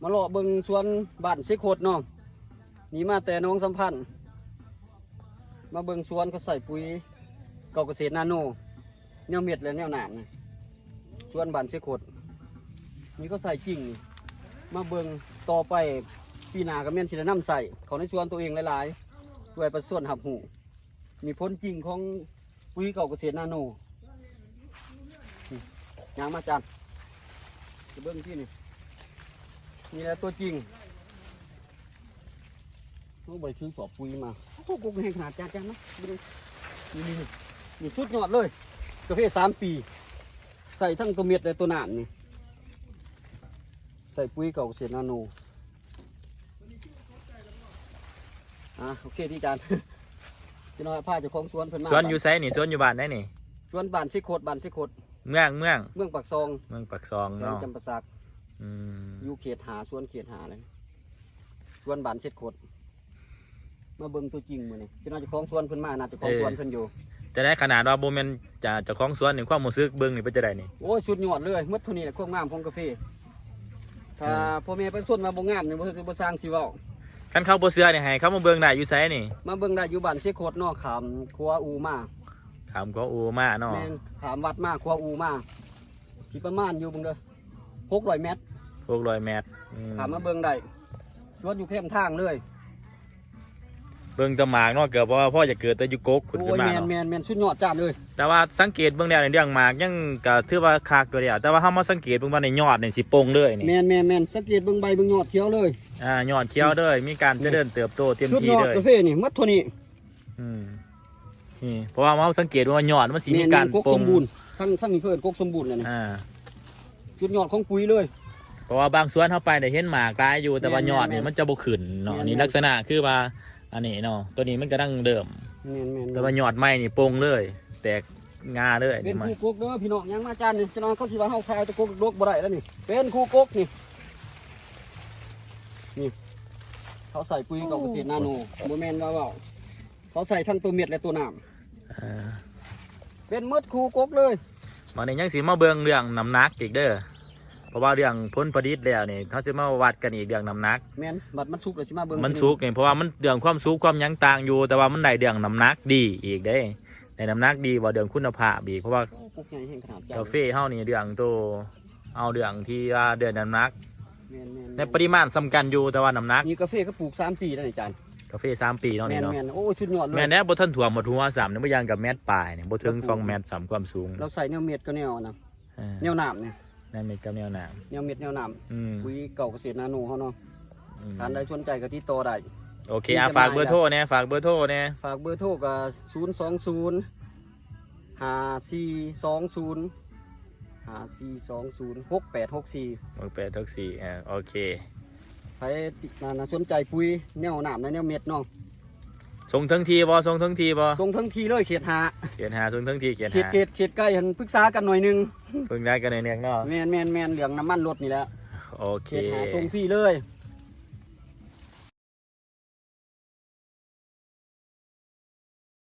ມາເລາະເບິ່ງສວນບ້ານເຊໂຄດເນາະ. ນີ້ມາແຕ່ໜອງສຳພັນ ມາເບິ່ງສວນເຂົາໃສ່ປຸຍເກົ່າກະເສດນາໂນ ແນວເມັດ ແລະ ແນວນ້ຳນະ. ສວນບ້ານເຊໂຄດ ນີ້ເຂົາໃສ່ຈິງ. ມາເບິ່ງຕໍ່ໄປ ປີໜ້າກໍແມ່ນຊິໄດ້ນຳໃຊ້ເຂົ້າໃນສວນຕົວເອງຫຼາຍໆ ເພື່ອໃຫ້ປະຊາຊົນຮັບຮູ້. ນີ້ຜົນຈິງຂອງປຸຍເກົ່າກະເສດນາໂນ. ນີ້ ຍ່າງມາຈານ ໄປເບິ່ງທີ່ນີ້ ນີ້ແຫຼະຕົວຈິງ. ໂອ້ ບໍ່ໄດ້ຖືສອບປຸຍມາ. ໂອ້ໂຫ ກົກແຮງຂະໜາດ ຈານ ຈານ ມາເບິ່ງ. ນີ້ ນີ້ ນີ້ ນີ້ສຸດຍອດເລີຍ ກາເຟສາມປີ ໃສ່ທັງຕົວເມັດ ແລະ ຕົວນ້ຳນີ້ ໃສ່ປຸຍເກົ່າກະເສດນາໂນ. ອ່າ ໂອເຄ ທີ່ຈານ ຈັກໜ້ອຍພາເຈົ້າຂອງສວນເພິ່ນມາ. ສວນຢູ່ໃສນີ້? ສວນຢູ່ບ້ານໃດນີ້? ສວນບ້ານເຊໂຄດ ບ້ານເຊໂຄດ ເມືອງ ເມືອງ ເມືອງປາກຊ່ອງ ເມືອງປາກຊ່ອງ ແຂວງ ເນາະ ຈຳປາສັກ ອືມ ຢູ່ເຂດຫ້າ ສວນເຂດຫ້າເລີຍ ສວນບ້ານເຊໂຄດ. ມາເບິ່ງຕົວຈິງມື້ນີ້ ເຈົ້າໜ້າເຈົ້າຂອງສວນເພິ່ນມາ ໜ້າເຈົ້າຂອງ ເອີ ສວນເພິ່ນຢູ່. ຈະໄດ້ຂະໜາດວ່າບໍ່ແມ່ນ ຈະ ເຈົ້າຂອງສວນນີ້ ຄວາມຮູ້ສຶກເບິ່ງນີ້ເປັນຈັ່ງໃດນີ້? ໂອ້ຍ ສຸດຍອດເລີຍ ໝົດເທົ່ານີ້ແຫຼະ ຄວາມງາມຂອງກາເຟ. ຖ້າ ເອີ ພໍ່ແມ່ປະຊາຊົນວ່າບໍ່ງາມນີ້ ບໍ່ ບໍ່ຊ່າງຊິເວົ້າ. ຄັນເຂົາບໍ່ເຊື່ອນີ້ ໃຫ້ເຂົາມາເບິ່ງໄດ້ຢູ່ໃສນີ້? ມາເບິ່ງໄດ້ຢູ່ບ້ານເຊໂຄດເນາະ ຂ້າມຂົວອູ່ມາ. ຂ້າມຂົວອູ່ມາເນາະ? ແມ່ນ ຂ້າມວັດມາ ຂົວອູ່ມາ ຊິປະມານຢູ່ ເບິ່ງເດີ ຫົກຮ້ອຍແມັດ ຫົກຮ້ອຍແມັດ ອືມ ຂ້າມມາເບິ່ງໄດ້ ສວນຢູ່ແຄມທາງເລີຍ. ເບິ່ງແຕ່ໝາກເນາະ ເກືອບວ່າພໍຈະເກີດແຕ່ຢູ່ກົກຂຶ້ນ ໂອ້ຍ ຂຶ້ນມາເນາະ. ແມ່ນໆໆ ສຸດຍອດຈານເອີຍ. ແຕ່ວ່າສັງເກດເບິ່ງແລ້ວນີ້ ເລື່ອງໝາກຍັງກະຖືວ່າຄັກຢູ່ແລ້ວ ແຕ່ວ່າເຮົາມາສັງເກດເບິ່ງວ່າໃນຍອດນີ້ຊິປົ່ງເລີຍນີ້. ແມ່ນໆໆ ສັງເກດເບິ່ງໃບເບິ່ງຍອດຂຽວເລີຍ. ອ່າ ຍອດຂຽວເລີຍ ອືມ ມີການຈະເລີນເຕີບໂຕເຕັມທີ່ເລີຍ. ກາເຟນີ້ໝົດເທົ່ານີ້ ອືມ ນີ້ ເພາະວ່າເຮົາສັງເກດວ່າຍອດມັນຊິມີການ ແມ່ນໆ ກົກສົມບູນ ທັງ ທັງນີ້ເພິ່ນກົກສົມບູນແລ້ວນີ້. ອ່າ ສຸດຍອດຂອງປຸຍເລີຍ ເພາະວ່າບາງສວນເຮົາໄປໄດ້ເຫັນໝາກຫຼາຍຢູ່ ແຕ່ວ່າ ແມ່ນໆ ຍອດນີ້ມັນຈະບໍ່ຂຶ້ນເນາະ. ແມ່ນໆ ນີ້ລັກສະນະຄືວ່າອັນນີ້ເນາະ ຕົວນີ້ມັນກຳລັງເລີ່ມ ແມ່ນໆໆ ແຕ່ວ່າຍອດໃໝ່ນີ້ປົ່ງເລີຍ ແຕກງ່າເລີຍ. ເປັນ ນີ້ ຄູ່ກົກເດີພີ່ນ້ອງ ຍ່າງມາຈານນີ້ ພີ່ນ້ອງ ເຂົາຊິວ່າເຮົາຂາຍແຕ່ກົກດົກບໍ່ໄດ້ແລ້ວນີ້ ເປັນຄູ່ກົກນີ້. ນີ້ ເຂົາໃສ່ປຸຍເກົ່າກະເສດນາໂນ ບໍ່ແມ່ນວ່າເວົ້າ ເຂົາໃສ່ທັງຕົວເມັດ ແລະ ຕົວນ້ຳ ເອີ ເປັນໝົດຄູ່ກົກເລີຍ. ບາດນີ້ຍັງຊິມາເບິ່ງເລື່ອງນ້ຳໜັກອີກເດີ ເພາະວ່າເລື່ອງຜົນຜະລິດແລ້ວນີ້ ເຮົາຊິມາວັດກັນອີກເລື່ອງນ້ຳໜັກ. ແມ່ນ ບັດມັນສຸກແລ້ວຊິມາເບິ່ງ ມັນສຸກນີ້ ເພາະວ່າມັນເລື່ອງຄວາມສຸກຄວາມຫຍັງຕ່າງຢູ່ ແຕ່ວ່າມັນໄດ້ເລື່ອງນ້ຳໜັກດີອີກເດ້ ໄດ້ນ້ຳໜັກດີ ເວົ້າເລື່ອງຄຸນນະພາບອີກ ເພາະວ່າ ໂອ້ ກົກໃຫຍ່ແຮງຂະໜາດ ກາເຟເຮົານີ້ເລື່ອງໂຕ ເອົາເລື່ອງທີ່ວ່າເລື່ອງນ້ຳໜັກ ແມ່ນໆໆ ໃນປະລິມານສ່ຳກັນຢູ່ ແຕ່ວ່ານ້ຳໜັກ ນີ້ກາເຟກໍປູກສາມປີແລ້ວນີ້ ອາຈານ ກາເຟສາມປີເນາະນີ້ເນາະ. ແມ່ນໆ ໂອ້ ສຸດຍອດເລີຍ ແມ່ນແດ່ ບໍ່ທັນຖ້ວມໝົດຫົວຊ້ຳນີ້ ບໍ່ຢ່າງກັບແມັດປາຍນີ້ ບໍ່ເຖິງສອງແມັດຊ້ຳຄວາມສູງ. ລາວໃສ່ແນວເມັດກັບແນວນະ ເອີ ແນວນ້ຳນີ້ ແນວເມັດກັບແນວນ້ຳ ແນວເມັດແນວນ້ຳ ອືມ ປຸຍເກົ່າກະເສດນາໂນເຮົາເນາະ. ອືມ ທ່ານໃດສົນໃຈກໍຕິດຕໍ່ໄດ້ ໂອເຄ ອ່າ ຝາກເບີໂທແດ່ ຝາກເບີໂທແດ່. ຝາກເບີໂທກໍ ສູນສອງສູນ ຫ້າສີ່ສອງສູນ ຫ້າສີ່ສອງສູນ ຫົກແປດຫົກສີ່ ຫົກແປດຫົກສີ່ ອ່າ ໂອເຄ. ໃຜ ອັນ ສົນໃຈປຸຍແນວນ້ຳ ແນວເມັດເນາະ ສົ່ງເຖິງທີ່ບໍ່? ສົ່ງເຖິງທີ່ບໍ່? ສົ່ງເຖິງທີ່ເລີຍ ເຂດຫ້າ ເຂດຫ້າ ສົ່ງເຖິງທີ່ເຂດຫ້າ ເຂດ ເຂດ ເຂດໄກຫັ້ນ ປຶກສາກັນໜ້ອຍໜຶ່ງ ປຶກສາກັນໜ້ອຍໜຶ່ງເນາະ ແມ່ນໆໆ ເລື່ອງນ້ຳມັນລົດນີ້ແຫຼະ. ໂອເຄ ເຂດຫ້າສົ່ງຟຣີເລີຍ.